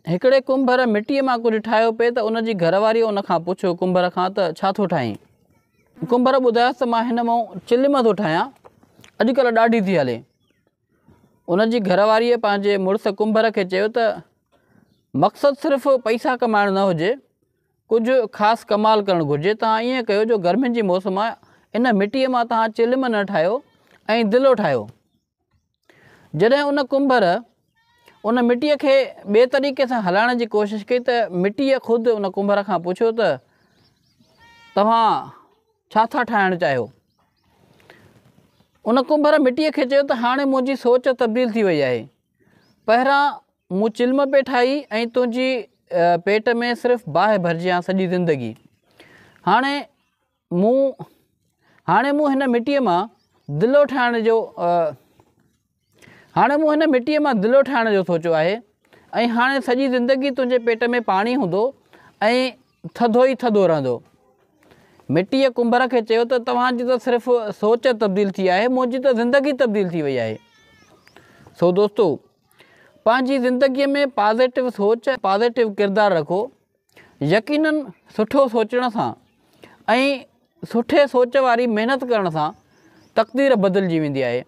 هڪڙي ڪنڀر مٽيء مان ڪجهه ٺاهيو پئي ته ان جي گهر واريء ان کان پڇيو ڪنڀر کان ته ڇا ٿو ٺاهين؟ ڪنڀر ٻڌايس ته مان هن مان چلم ٿو ٺاهيان، اڄڪلهه ڏاڍي ٿي هلي. ان جي گهر واريء پنهنجي مڙس ڪنڀر کي چيو ته مقصد صرف پئسا ڪمائڻ نه هجي، ڪجهه خاص ڪمال ڪرڻ گهرجي، توهان ائين ڪيو جو گرمين جي موسم آهي، ان مٽيء مان توهان چلم نه ٺاهيو ۽ دلو ٺاهيو. جڏهن ان ڪنڀر ان مٽيء کي ٻئي طريقي سان هلائڻ جي ڪوشش ڪئي ته مٽيء خود ان ڪنڀر کان پڇيو ته توهان ڇا ٿا ٺاهڻ چاهيو؟ ان ڪنڀر مٽيء کي چيو ته هاڻي منهنجي سوچ تبديل ٿي وئي آهي. پهريان مون چلم پئي ٺاهي ۽ تنهنجي پيٽ ۾ صرف باهه ڀرجي ها سڄي زندگي. هاڻي مون هاڻي مون هن مٽيء مان دلو ٺاهڻ جو هاڻي مون هن مٽيء مان دلو ٺاهڻ جو سوچيو آهي ۽ هاڻي سڄي زندگي تنهنجي پيٽ ۾ پاڻي هوندو ۽ ٿڌو ئي ٿڌو رهندو. مٽيء ڪنڀر کي چيو ته توهان جي ته صرف سوچ تبديل ٿي آهي منهنجي ته زندگي تبديل ٿي وئي آهي. سو دوستو پنهنجي زندگيء ۾ پازيٽو سوچ پازيٽو ڪردار رکو. يقينن سٺو سوچڻ سان ۽ سٺي سوچ واري محنت ڪرڻ سان تقدير بدلجي ويندي آهي.